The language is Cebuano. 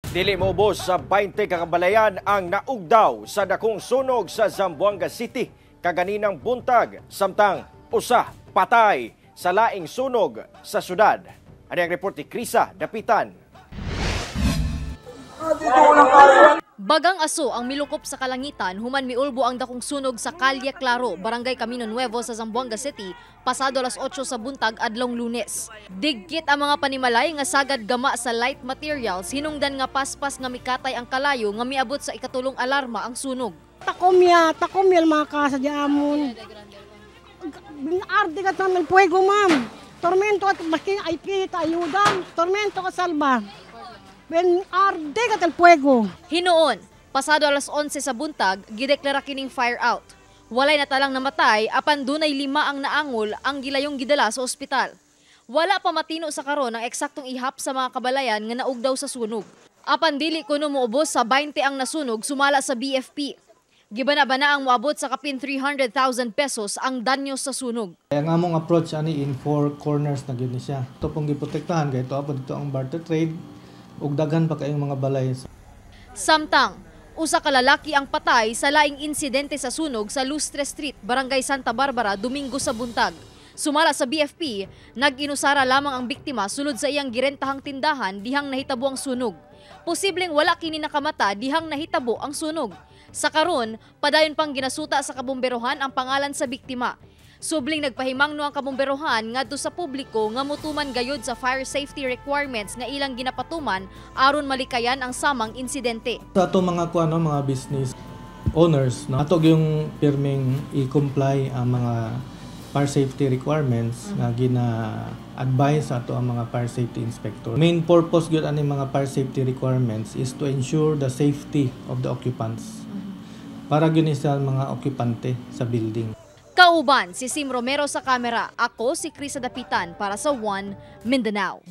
Dili moubos sa 20 ka kabalayan ang naugdaw sa dakong sunog sa Zamboanga City kaganinang buntag, samtang usa patay sa laing sunog sa syudad. Ani ang report ni Krisa Dapitan. Bagang aso ang milukop sa kalangitan human miulbo ang dakong sunog sa Kalye Claro, Barangay Camino Nuevo sa Zamboanga City, pasado alas 8 sa buntag adlong Lunes. Digkit ang mga panimalay nga sagad gama sa light materials, hinungdan nga paspas nga mikatay ang kalayo nga miabot sa ikatulong alarma ang sunog. Takomya, takomya mga kasa di amon. Arde ka naman fuego, ma'am. Tormento at maski ay kita ayuda, tormento ka salba. Ben arde ka el fuego. Hinuon, pasado alas 11 sa buntag, gideklara kining fire out. Walay natalang namatay, apan dunay lima ang naangol ang gilayong gidala sa ospital. Wala pa matino sa karon ang eksaktong ihap sa mga kabalayan nga naugdaw sa sunog. Apan dili kuno moubos sa 20 ang nasunog, sumala sa BFP. Gibana-bana ang moabot sa kapin 300,000 pesos ang danyo sa sunog. Ang among approach ani, in four corners na gyud ni siya. Ito pong giprotektahan kay ito apo dito ang barter trade ug daghan pa kayong mga balay. Samtang, usa ka lalaki ang patay sa laing insidente sa sunog sa Lustre Street, Barangay Santa Barbara, Domingo sa buntag. Sumala sa BFP, nag-inusara lamang ang biktima sulod sa iyang girentahang tindahan dihang nahitabo ang sunog. Posibleng wala kini nakamata dihang nahitabo ang sunog. Sa karon, padayon pang ginasuta sa kabomberohan ang pangalan sa biktima. Subling nagpahimangno ang kabomberohan ngadto sa publiko nga mutuman gayud sa fire safety requirements nga ilang ginapatuman aron malikayan ang samang insidente. Sa ato mga kuano, mga business owners, no, ato yung pirming i-comply ang mga fire safety requirements nga gina-advise ato ang mga fire safety inspector. Main purpose gyud ani mga fire safety requirements is to ensure the safety of the occupants. Para gyud ni sa mga okupante sa building. Kauban si Sim Romero sa kamera, ako si Krisa Dapitan para sa One Mindanao.